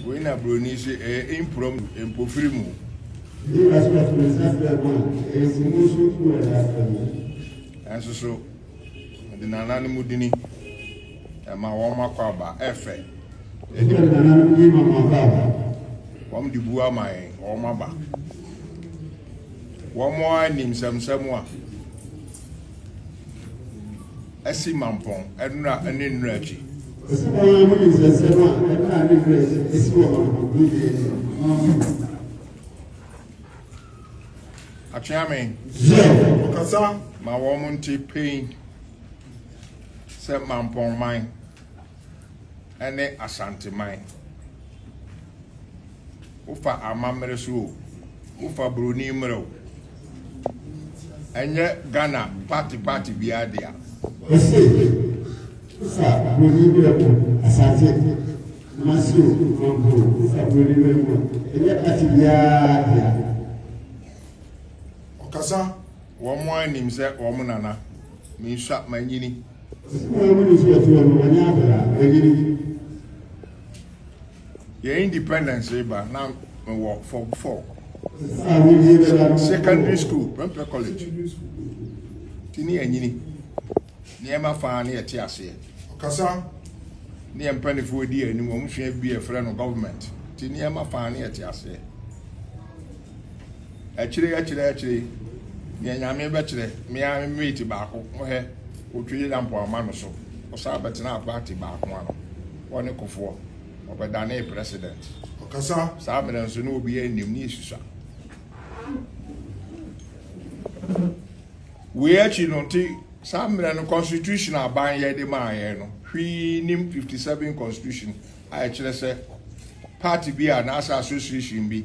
Wei na buroni se ɛyɛ impromptu, mpofiri mu. Nanso so mede nananom dini ɛma wɔn akɔ aba ɛfɛ. Wɔn de bu ama yɛn, wɔn aba. Wɔn ara nim nsɛmsɛm a asi Mampɔn nnora ne nnora akyi. Ɔsi wɔn ara nim nsɛmsɛm a nnora ne nnora akyi asi wɔ Mampɔn bere bi akyi. Atweame. Ɔkasa. Ma wɔn nte pain sɛ Mampɔn man ne Asanteman. Wofa amammerɛ so o, wofa buroni mmerɛ o, ɛnyɛ Ghana party party biara dea. Ɔse wofa buroni mmerɛ mu Asante, Kumasi o, Mampo o, wofa buroni mmerɛ mu a, ɛnyɛ party biara dea. Ɔkasa. Wɔn ara nim sɛ wɔn nana, mensua, manyini. Ɔse wɔn ara nim sɛ wɔte hɔ no, wɔnyɛ akwadaa, wɔanyini. Yɛn independence reba na mewɔ form 4. Secondary school, Prempeh College. Ti ne yɛnyini. Nneɛma faa ne yɛte aseɛ. Ɔkasa. Ne yɛn mpanimfoɔ di anim, wɔn sua bi yɛfrɛ no government. Ti nneɛma faa ne yɛte aseɛ. Akyire akyire akyire, nea Nyame bɛkyerɛ, me ara me mate baako, mohɛ, otwe lampo ama no so, ɔsan bɛtena party baako ano, ɔne Kofoɔ. Ɔbɛdanee president. Ɔkasa. Saa mmerɛ nso na obiara nnim ne yɛsusua. Wei akyi no nti saa mmerɛ no constitution aban yɛ de maa yɛn no hwee nim 57 constitution a ɛkyerɛ sɛ party bi a n'asɛ association bi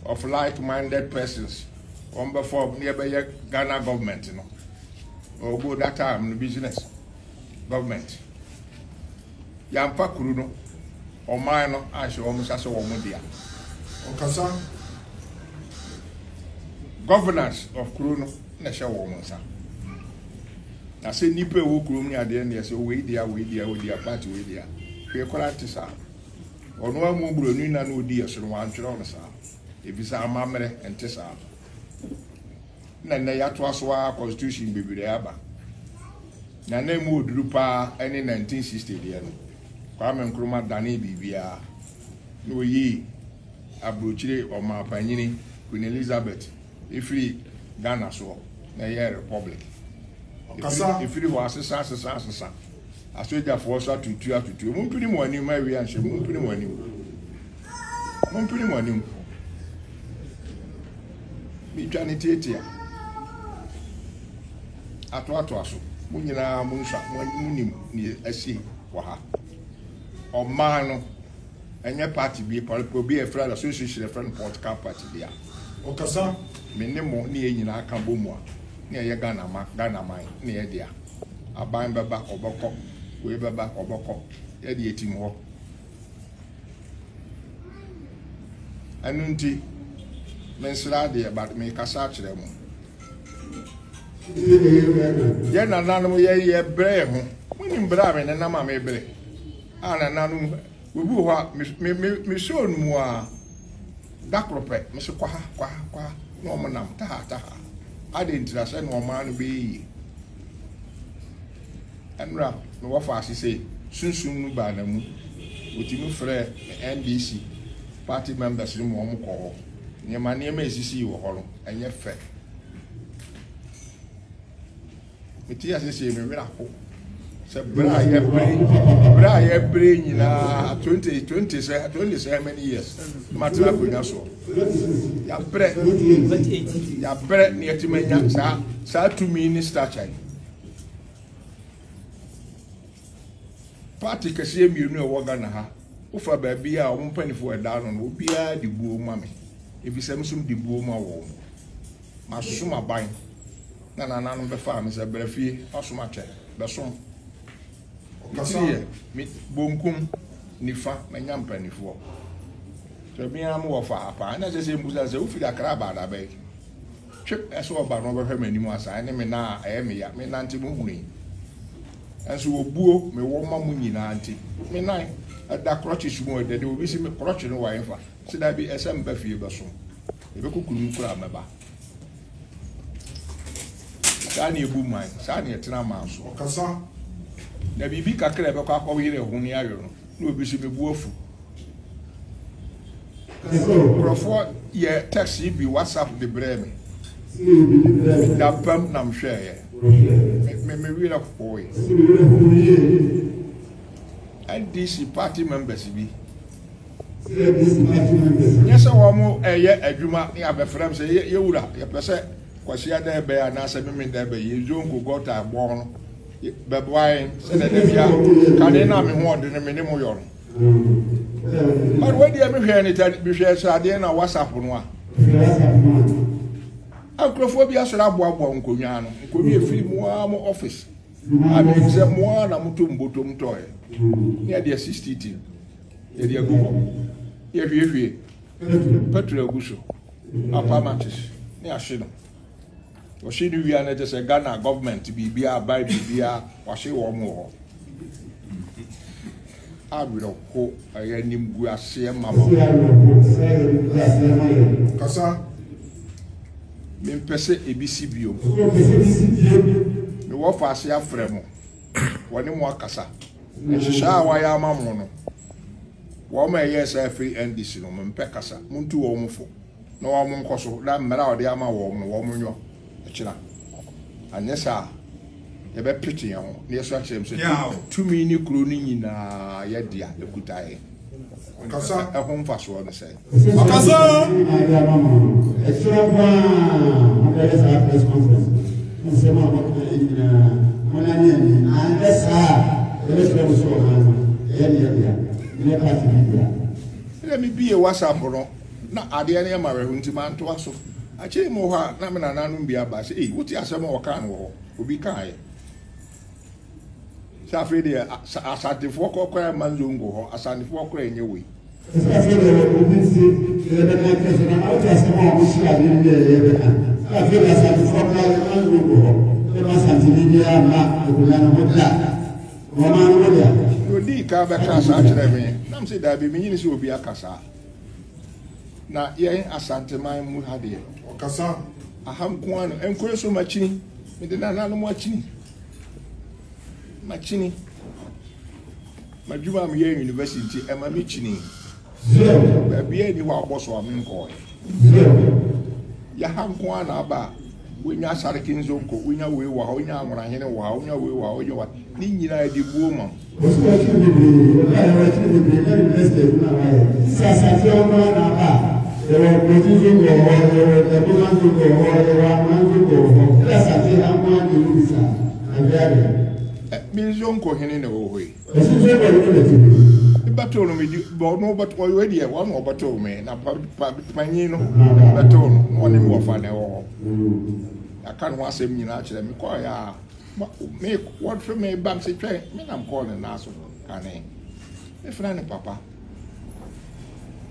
of like-minded persons wɔn bɛ form ne yɛbɛyɛ Ghana government no ɔgo that time no business government. Yɛamfa kuro no, ɔman no, anhyɛ wɔn nsa sɛ wɔn dea. Ɔkasa. Governance of kuro no na ɛhyɛ wɔn nsa. Na sɛ nnipa ɛwɔ kurom ne adeɛ ne ɛsɛ wei dea, wei dea, wei dea, party wei dea. Hwee koraa nte saa. Ɔno amu buroni na na ɔdi yɛ so no wantwerɛ no saa. Ɛfiri amammerɛ nte saa. Na nnɛ yɛatoa so ara constitution bebree aba. Na na emu oduru paa ne 1960 deɛ no. Kwame Nkrumah danee biribiara na oyii aburokyire ɔmanpanyini Queen Elizabeth efiri Ghana soɔ na ɛyɛɛ republic. Ɔkasa. Efiri hɔ asesa asesa asesa. Asogyafoɔ so atutu atutu. Mumpini mo anim awia nhyɛ mumpini mo anim. Mumpini mo anim. Metwa ne tiatia. Atoatoa so. Mo nyinaa mo nsua mo nim nea asi wɔ ha. Ɔman no ɛnyɛ party bi obi a ɛfrɛ association ɛfrɛ no political party bi a. Ɔkasa. Me ne mo ne yɛn nyinaa ka bɔ mu a ne ɛyɛ Ghana ma Ghana man ne yɛ dea. Aban bɛba ɔbɛkɔ, wei bɛba ɔbɛkɔ, yɛde yɛtim hɔ. Ɛno nti mensrɛ adeɛ but mekasa akyerɛ mo. Yɛn nananom yɛ yɛ brɛ ho. Monim brɛ a me nenam a mebrɛ a nananom obi wɔ hɔ a me me me show no mu a da koro pɛ me se kɔ ha kɔ ha kɔ ha na wɔn nam taha taha ade ntira sɛ na ɔman no bɛyɛ yie. Ɛnora me wɔ faase sɛ sunsum no baa na mu otumi frɛ NDC party members no mu wɔn kɔ hɔ nneɛma nneɛma esisi wɔ hɔ no ɛnyɛ fɛ. Mete ase sɛ me werɛ aho sɛ berɛ a yɛbrɛ berɛ a yɛbrɛ nyinaa 20 20 sɛ 27 many years matena akonnwa soɔ yɛabrɛ yɛabrɛ ne yɛtumi anya saa saa tumi ne stature yi. Party kɛseɛ mmienu a ɛwɔ Ghana ha, wofa baabi a wɔn mpanimfoɔ ɛda ano no, obiara de buo ma me, efisɛ me nso de buo ma wɔn. Masom aban na nananom bɛfaa me sɛ brɛ fie, wasom akyɛ, bɛsom. Ɔkasa. Yɛ me bonkum nifa manya mpanimfoɔ. Sɛ obiara mo wɔ fa apaa na ɛsɛ sɛ mbusa sɛ wofiri Accra aba adabɛn. Twep ɛsɛ ɔba na ɔbɛhwɛ m'anim asa ɛne me nan a ɛyɛ me ya, me nante mo hunu yi. Nso obuo mewɔ ma mo nyinaa nti, me nan ɛda crutches mu ɛdɛ de obi si me crutch no wɔ ɛnfa. Sɛ dabi ɛsɛ mba fie bɛso. Ɛbɛkɔ kurom koraa mɛba. Saa na ebu man, saa na ɛtena man so. Ɔkasa. Na biribi kakra a ɛbɛkɔ akɔyere ho ne ayɔ no, na obi so mebu afu. Nkurɔfoɔ yɛ text yi bi WhatsApp de brɛɛ me. Da pam na mehwɛeɛ. Me me werɛ hoe. NDC party members bi. Nyɛ sɛ wɔn ɛyɛ adwuma ne abɛfrɛ m sɛ yɛwura yɛpɛ sɛ Kwasiada ɛbɛyɛ anaasɛ Memenda ɛbɛyɛ yɛ zonko gɔta bɔn no bɛboa yɛn sɛdeɛ da bia kane no a me ho ɔde no me ne mo yɔ no. But wei deɛ mehwɛɛ ne ta mehwɛɛ sɛ adeɛ na WhatsApp no a. Nkurɔfoɔ bi asɔre aboaboa nkonnwa ano nkonnwa efiri mo ara mo office a menim sɛ mo ara na moto mbotom tɔɛ ne yɛde asi street yɛde agu hɔ yɛhwiehwie petrol agu so apa matches ne ahye no. Wɔhye no wie a na kyerɛ sɛ Ghana government biribiara aban biribiara wɔahye wɔn wɔ hɔ. Awerɛho ɛyɛ animguaseɛ ma ma. Kasa. Mempɛ sɛ ebi si bio. Mewɔ faase afrɛ mo. Wɔne mo akasa. Nhyehyɛe a wɔayɛ ama mo no, wɔn a ɛyɛɛ saa firi NDC no, mempɛ kasa. Montu wɔn fo. Na wɔn nkɔ so na mmara a ɔde ama wɔn no wɔn nyɔ ɛkyena. Anyɛ saa a, yɛbɛpete yɛn ho na yɛso akyerɛ mu sɛ tumi ne kuro no nyinaa yɛ dea, ɛkuta yɛn. Ɔkasa. Ɛho mfasoɔ ne sɛn? Ɔkasa. Ɛkyerɛ paa mobɛyɛ saa press conference nsɛm a mɔka nyinaa monane ani anyɛ saa a yɛbɛkyerɛ mo sɛ ɔman no ɛyɛ ne yɛdea nyɛ party bi dea. Ɛna mebie WhatsApp no na adeɛ no yɛ me awerɛho nti mantoa so. Akyire yi mewɔ hɔ a na me nananom bi aba sɛ ei wote asɛm a wɔkaa no wɔ hɔ? Obi kaeɛ sɛ afei deɛ Asantefoɔ kɔ koraa mma Nzongo hɔ, Asantefoɔ koraa ɛnyɛ wei. Ɛsɛ afei deɛ obi nti yɛbɛka kyerɛ sɛ nana wote asɛm a wɔhyia adeɛ no bi a yɛbɛka sɛ afei deɛ Asantefoɔ koraa yɛmma Nzongo hɔ, yɛmma Asanteni biara mma akonnwa no ho da. Wɔma no ho dea. Na odii kan bɛkaa saa kyerɛɛ me, na mese daabi, menyini sɛ obi aka saa. Na yɛn Asanteman mu ha deɛ. Ɔkasa. Aha nko ara no, nkure so makyini, mede nananom akyini, makyini. M'adwuma a meyɛ university nti, ɛma me kyini. Baabiara nni hɔ a wɔbɔ so a menkɔɔɛ. Yɛha nko ara na aba a, wonya Sarki Nzonko, wonya wei wɔ ha, wonya Anworahene wɔ ha, wonya wei wɔ ha, wonya wɔ ha. Ne nyinaa yɛde buo ma mo. Wɔsi wɔakyiri bebree, wɔkaa yɛ wɔakyiri bebree na university adwuma a wɔayɛ. Sisi Asante hɔ nko ara na aba a, yɛwɔ Brogyi Nzongo wɔ hɔ, yɛwɔ Dagoma Nzongo wɔ hɔ, yɛwɔ Anwona Nzongo wɔ hɔ. Ɛna Asante ha nko ara na ɛmu bi saa, na hwɛ adeɛ. Ɛ, me Nzongo hene na ɛwɔ hɔ yi. Wɔsi Nzongo hene na ɛte hɔ yi. Mebɛtoo no, medi, ɔno ɔbɛto, ɔyɛ deɛ, ɔno ɔbɛtoo me, na pa, pa, panyin no bɛtoo no, na ɔne me wɔfa na ɛwɔ hɔ. Yɛaka ne ho asɛm nyinaa kyerɛ me, kɔɔeɛ a, Me wɔhwɛ me ba sɛ twɛn me nam kɔɔ ne nan so kane. Mefrɛ no papa.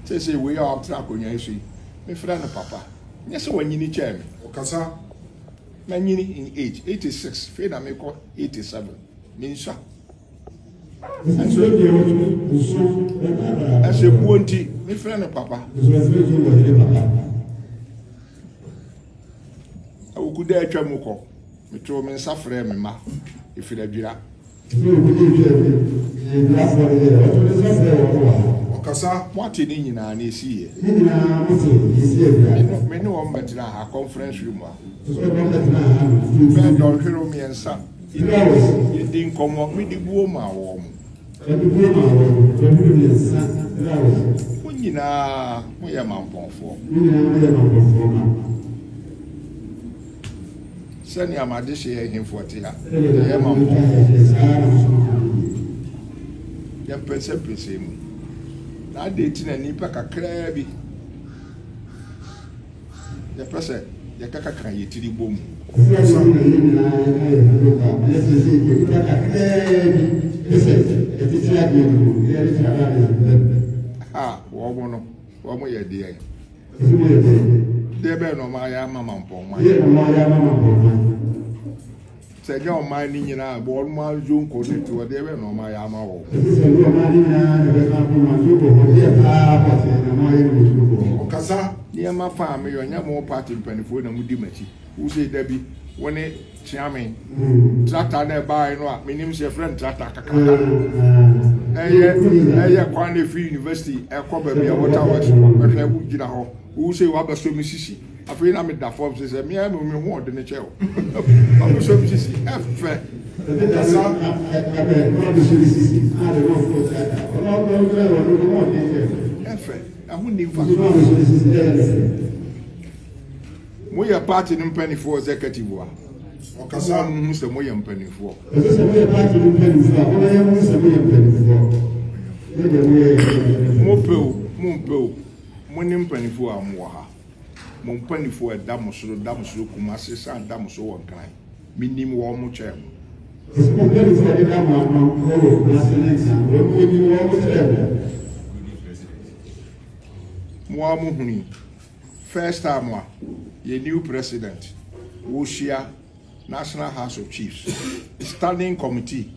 Sɛsɛ wei a ɔtena akonnwa yi so yi, mefrɛ no papa. Nyɛ sɛ wanyini kyɛn me. Ɔkasa. Manyini in age, 86, fei na mekɔ 87. Mensua. Ɛsɛ buo nti, mefrɛ no papa. Awukuda atwa mu kɔ. Metoo me nsa frɛɛ me mma, ɛfiri Adwira. Ɔkasa. Moate ne nyinaa, nea ɛsiiɛ. Me ne wɔn bɛtenaa ha, conference room ha. Bɛyɛ dɔnhwerew mmiɛnsa. Yɛdii nkɔmmɔ, mede buo maa wɔn. Mo nyinaa moyɛ mampɔnfoɔ. Sɛnea m'adehyeɛ ahemfo te ha, yɛyɛ mampɔnfoɔ. Yɛmpɛnsɛmpɛnsɛn mu. Na adɛn nti na nnipa kakraa bi yɛpɛ sɛ yɛkakaka yɛn tiri bɔ mu? Ha, wɔn no, wɔn yɛ deɛn? Deɛ bɛn na wɔayɛ ama mampɔnman? Sɛ ɛnyɛ ɔman no nyinaa bɔ ɔmo azonko ne te ɔdeɛ bɛ na ɔmo ayɛ ama wɔn. Ɛsɛ sɛ ɛnyɛ ɔman no nyinaa na ɛbɛka ho ma zonko hɔ deɛ paa pɔtee na mo ayɛ no wɔ zonko hɔ. Ɔkasa. Nneɛma fa a meyɔ nyɛ mo party mpanimfoɔ na mo di m'akyi. Wosɛ da bi wo ne Kyeame tractor na ɛbaeɛ no a menim sɛ yɛfrɛ no tractor kakraka no. Ɛyɛ ɛyɛ kwan na ɛfiri university ɛkɔ baabi a water works wɔ bɛhwɛ wogyina hɔ wo sɛ wabɛsɔ me sisi. Afei na meda fam sɛ sɛ mmea mu me ho ɔde ne kyɛw. Wabɛsɔ me sisi ɛfɛ. Ɛfɛ ɛho nni mfa so. Moyɛ party no mpanimfoɔ executive a. Ɔkasa. Mo hu sɛ moyɛ mpanimfoɔ. Ɛsɛ sɛ moyɛ party no mpanimfoɔ a wɔbɛyɛ mo sɛ moyɛ mpanimfoɔ. Ne deɛ moyɛ yɛ Mo pɛ o, mo mpɛ o, mo ne mpanimfoɔ a mowɔ ha. Mo mpanimfoɔ a ɛda mo soro, da mo soro Kumase, san da mo so wɔ Nkran. Menim wɔn mo kyɛn mo. Ɛsɛ mo mpanimfoɔ de da mo ano wɔ Kumase ne Nkran. Wɔn mo nim wɔn mo kyerɛ mo. Mo a mo huni. First time a yɛ new president wɔhyia National House of Chiefs standing committee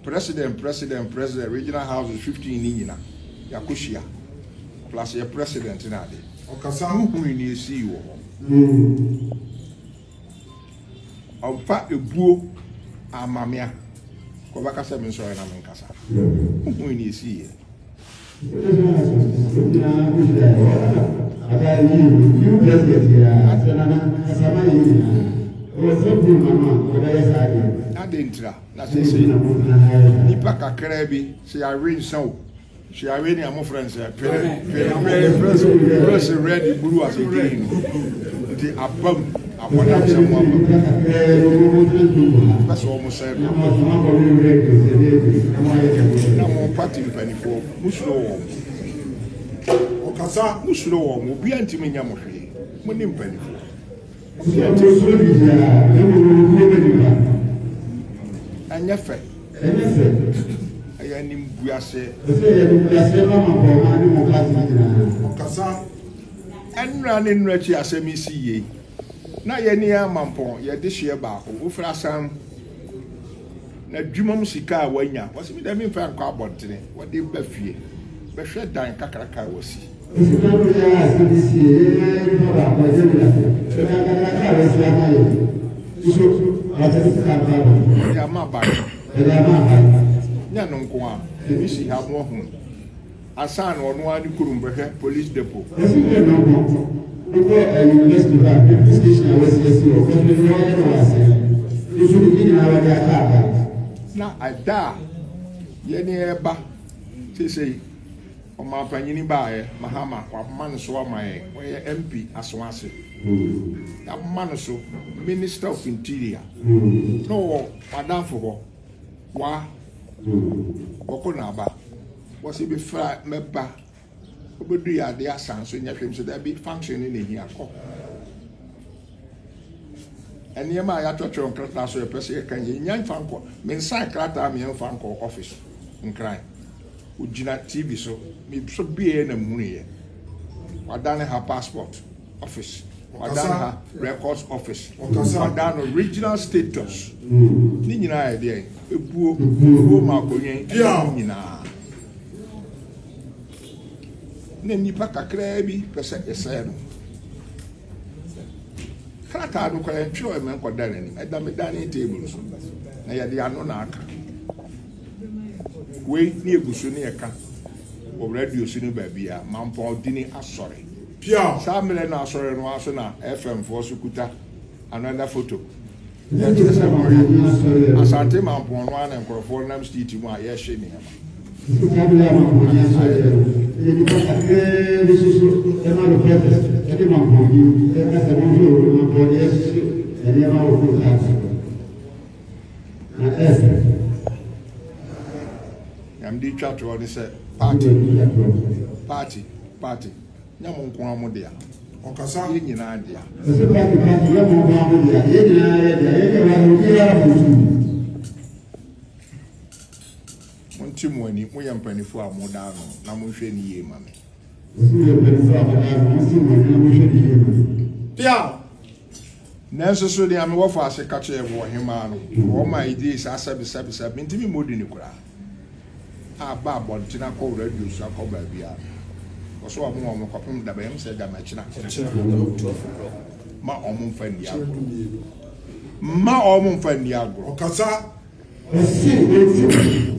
president president president regional houses 15 ne nyina yɛakɔhyia plus yɛ president no ade. Ɔkasa. Wohunu ne ɛsii wɔ hɔ. Ɔmfa ebuo amamea kɔbɛka sɛ mensɔre na menkasa. Wohunu ne ɛsiiɛ. Adɛn ntira na seesei nnipa kakraa bi sɛ yɛawe nsa o sɛ yɛawe nea mofrɛ no sɛ pere pere pere pere pere red blue ase green no nti abam abɔdam sɛ mo abam pɛ sɛ wɔn sɛ no na mo party mpanimfoɔ musuro wɔn. Ɔkasa. Musuro wɔn, obiara ntumi nyɛ mo hwee. Mo ne mpanimfoɔ. Ɛnyɛ fɛ. Ɛyɛ animguaseɛ. Ɔkasa. Ɛnnora ne nnora akyi asɛm yi si yie. Na yɛne amampɔn yɛde hyeɛ baako. Wofiri asan N'adwuma mu sika a wanya, wɔsi mi dɛ mi nfa nkɔ abɔntene, wɔde ba fie, bɛhwɛ dan kakraka a wasi. Sika no yɛ a sɛ bi sie yɛ nipa baako ɛgye mi ase dan kakraka a wasi ama yɛ nso wɔde sika nkɔ abɔntene. Wɔde ama aban. Wɔde ama aban. Nyɛ no nko a, ebi si ha mo ahu. Asan na ɔno ara ne kurom bɛhwɛ police depot. Wɔsi nyɛ no nko, wokɔ university hɔ a, police station a wɔasi asi hɔ, kɔfiri no wɔyɛ no wɔ ase nso ne nyinaa wɔde aka aban. Na ɛda a yɛne ɛba seesei ɔmanpanyini baeɛ Mahama wama no so ama yɛn, ɔyɛ MP Asoase, yɛama no so Minister of Interior na ɔwɔ madamfo hɔ wa wɔkɔ n'aba wɔsi bi fra mɛba obedu yɛ ade asan so nyɛ hwɛ sɛ dabi function ne na ehia kɔ nneɛma a yɛatwerɛtwerɛ nkrataa so yɛpɛ sɛ yɛka yɛ nya nfa nkɔ me nsa nkrataa mi nfa nkɔ office nkran ogyina tv so me so bie na muhunu yɛ wadane ha passport office wadan ha records office wadan no regional status ne nyinaa yɛ deɛ ebuo ebuo ma akonnwa yi ɛna ne nyinaa na nnipa kakraa bi pɛ sɛ yɛsɛɛ no krataa no kora yɛntwerɛ ɛmɛ nkɔda n'anim ɛda me dining table so na yɛde ano na aka wei ne egu so ne yɛka wɔ radio so ne baabi a mampɔn dini asɔre. Piaw. Saa mmerɛ no asɔre no ara so na FM foɔ so kuta another photo. Yɛkyerɛ sɛ wɔhwɛ Asante Mampɔn no ara na nkurɔfoɔ nam street mu a yɛhye nneɛma. Saa mmerɛ a Mampɔn ni asɔre no, ɛyɛ nipa kakraa bi soso ɛma reporters ɛde Mampɔn ni ɛka sɛ monhwɛ o Mampɔn ni ɛhyehye nneɛma wɔ kuro kaa so. Na ɛfɛ. Nyame twa toɔ ne sɛ party party party nyɛ mo nko ara mo dea. Ɔkasa. Yɛn nyinaa dea. Ɔsɛ party party nyɛ mo nko ara mo dea. Yɛn nyinaa yɛ dea. Yɛn nyinaa yɛ obiara mo tu. Monte mo ani, moyɛ mpanimfoɔ a moda ano na monhwɛ ne yie ma me. Ɔsɛ moyɛ mpanimfoɔ a moda ano, monte mo ani na monhwɛ ne yie ma me. Pia. Nanso so deɛ mewɔ fa ase ka kyerɛ wɔ hemaa no, wɔn a ɛdi saa sɛbesɛbesɛbe, mentumi mmɔ di ne koraa. A ba abɔnten akɔ radio so akɔ baabi a, wɔsɛ wɔn wɔn kɔpem daba yɛm sɛ dama kyena. Ma wɔn mfa nni agorɔ. Ma wɔn mfa nni agorɔ. Ɔkasa. Ɔse enti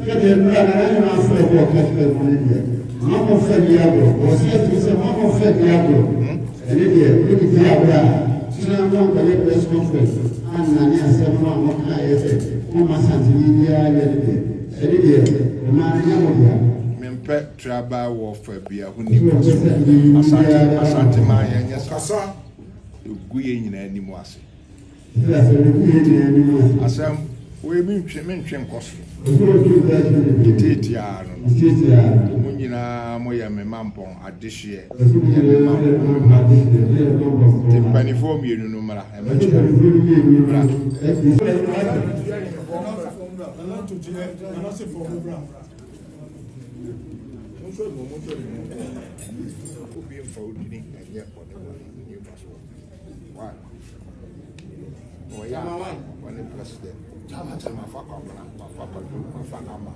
sɛdeɛ mmerɛ a nana nyinaa frɛ bɔ ɔka kyerɛ mo no deɛ ma mo mfa nni agorɔ. Ɔse atumi sɛ ma mo mfa nni agorɔ. Ɛne deɛ mode di agorɔ a kyena mo ankɔyɛ press conference annane asɛm no a mokaeɛ sɛ momma Asanteni biara nyɛ no deɛ ɛne deɛ ɔman no nyɛ mo dea. Mempɛ tribal warfare bia ho ni mfaso. Asante Asante man yɛnyɛ saa. Egu yɛn nyinaa anim ase. Asɛm wei mentwe mentwe nkɔ soro. Titiatia no no. Mo nyinaa moyɛ me mampɔn adehyeɛ. Yɛ me mampɔn me mma. Nti mpanimfoɔ mmienu no mmra ɛmɛkyia. Mmra. Obi mfa odini ɛnyɛ bɔne bɔne ne mfa so. Why? Ɔyɛ a ɔne president. Mafa Kwabena, mafa Kwadu, mafa Ama.